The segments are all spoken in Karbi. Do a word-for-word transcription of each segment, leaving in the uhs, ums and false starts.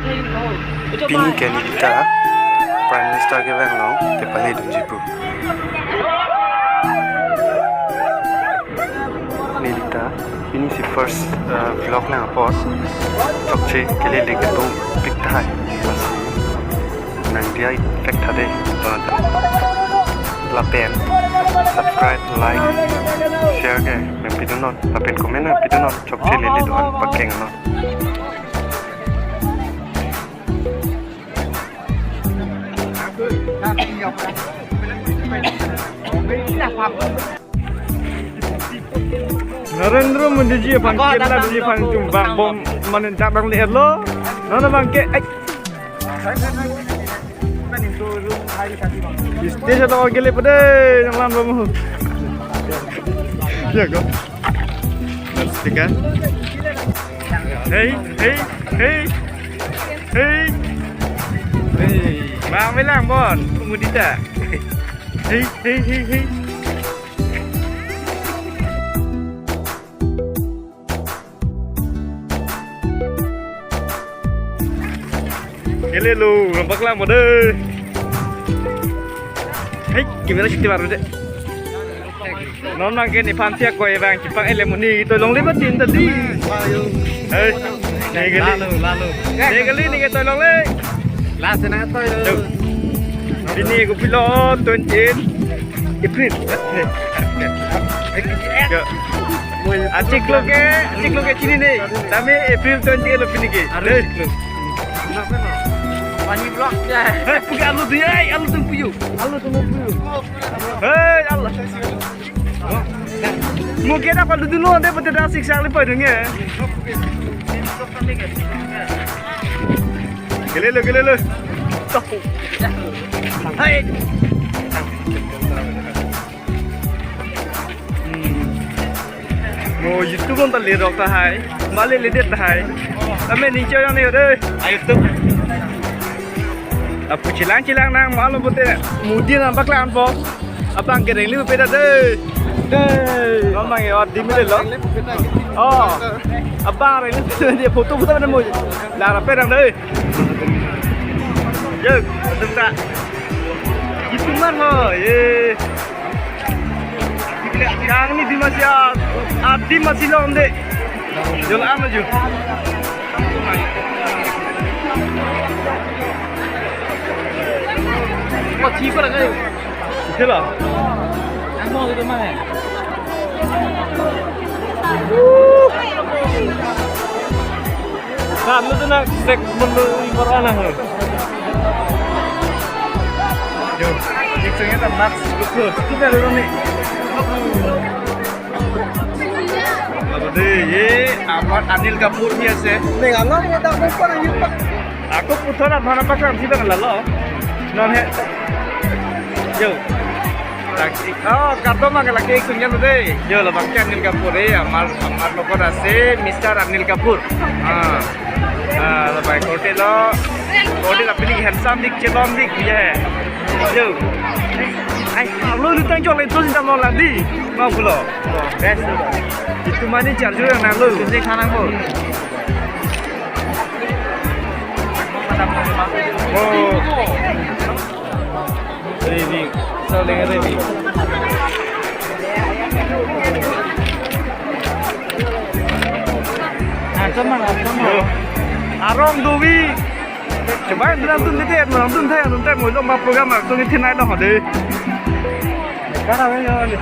Pini ke nelita Prime Minister kevang along kepale dunji pu. Nelita, pini si first, uh, vlog nang apot. Chokche kelele kedopik tahai. Nang diya effect tha dei, donat. Lapen subscribe, like, share ke nangpidun non. Lapen comment nangpidun non. Chokche lele doan pakeng non. Narendra Modi ji aphan, ako, Kerala datang ji aphan dong, tum bang bom manin tak bang le lo. Nana bang ke, ai. Stage atau gele pada yang lam lam. Ya kok. Stika. Hey, hey, hey. Hey. Hey. Bang bilang bon, mudita. Hey, hey, hey, hey. Hello, nampak lang mo deh. Hey, kamera siti baru deh. Non bang ke nephan siak koi bang chipang ele muni to longle batin tadi. Hey, ne kali. Lalu, lalu. Ne kali ne ke to longle. Last na to. Pini kopilo twenty-eight April. Ya. Achiklo ke, achiklo ke chini ne. Tame April twenty-eight lo pini ke. Aru. Hey. Pani block ya. Hey, puke alu tu ya, alu tu puyu. Alu tu puyu. Hey, alu. Mo kena pa dulu dulu ande pete da siksa le pa dunge. Gele lo, gele lo. Hai. Hmm. Mo YouTube on ta le rok tahai. Male le det tahai. Ame ning choy ne de. Ayo tu. Apu chilang chilang nang malo bote. Modi nang paklang po. Abang kereng liu peda de. De. Abang ya di mele lo. Oh. Abang reng liu peda de photo photo na mo. La ra peda de. Yo, tum ta. Itu man ho. Ye. Yang ni Dimasi, ah, Dimasi long de. Jol ano ju. Wah, cheaper kan? Itulah. Ang mau itu mana? Kan lu tuh nak sek menu impor anang lu. Yo, jiksennya tak max betul. Kita dulu nih. Labo de, ye, amar Anil Kapoor bhi ase. Neng ano mo dak mo pa nang yupak. Ako puthot aphan paklang si bang lalo. Non he. Yo. Laki, oh, kardom mang laki ek sunyan de. Yo, labang ke Anil Kapoor, eh, amar, amar logot ase, Mister Anil Kapoor. Ah. Ah, labang korte lo. Korte lo, pini handsome dik, chelom dik, ye. Yo. Ai, alo lu tang chole to sinta mo ladi. Mau pulo. Best. Itu mani charger yang nang lu. Kunci sana ko. Oh. Ready. So, ready. Ah, sama, sama. Yo. Arong Dovi. Coba yang bilang tun tete, bilang tun saya tun saya mau coba program aku ni thinai dong deh. Kar ave yo ni.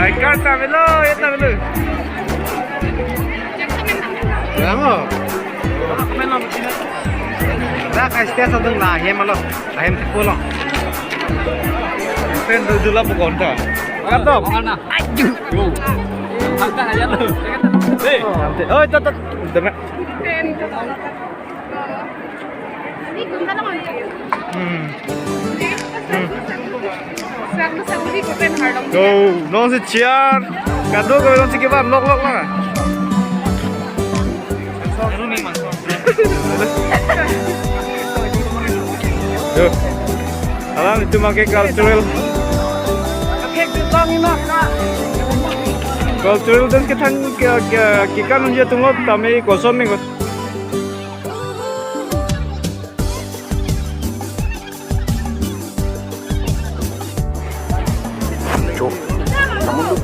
Ai kar ta velo, eta velo. Ramo. Ra kai stia sa dung la hem alo. Ahem ti pulo. Pen du du la pokon ta. Kardom. Aju. Yo. Anta aja lo. Hei. Ante. Oh, tat tat. Dengar. Hmm. Hmm. Go, non si chair. Kado ko non si kebar lok lok na. Yo. Alam itu make cultural. Cultural dance kethan ke, ke, ke kan unja tungok tame koson ning.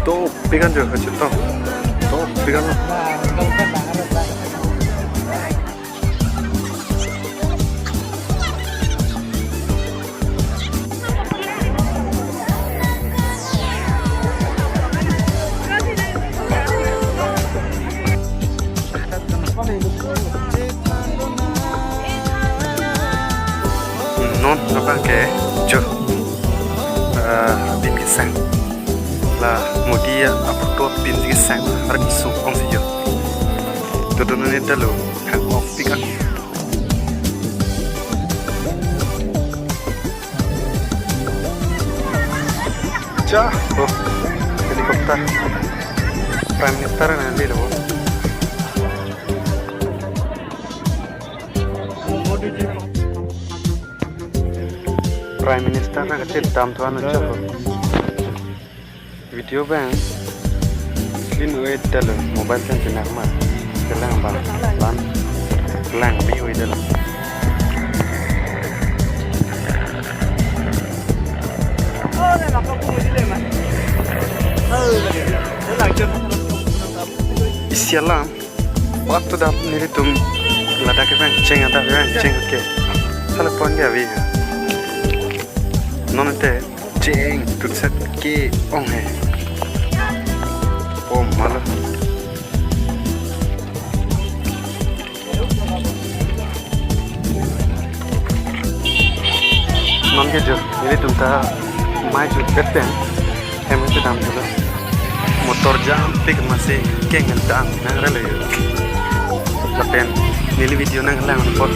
Dopik an jo, kachetong. Dopik an lo. Non abang ke jo, eh, pin kesang. La Modi aphoto pin kesang, har kesung ong si jo. Tutu non ita lo, hang off pikan. Cha, oh, helicopter. Prime Minister nangli lo. Prime Minister nangkachedam thu an, cha, oh. Video abang clean oi telo, mobile pen chenak ma. Kelang abang, lan, kelang bi oi telo. Isi alam, waktu dap nelitum ladak kevang cheng, adap kevang cheng ke. Sale pon ke avi. Non te cheng tutset ke ong he. Pom malo. Non ke jo, nelitum ta mai chut pet pen hem chedam thulo. Motor jam pik masi keng dam nang relo jo. Lapen neli video nanglang apot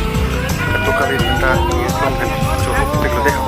katu kali ta nelitum hem chuhuk pik lo dei.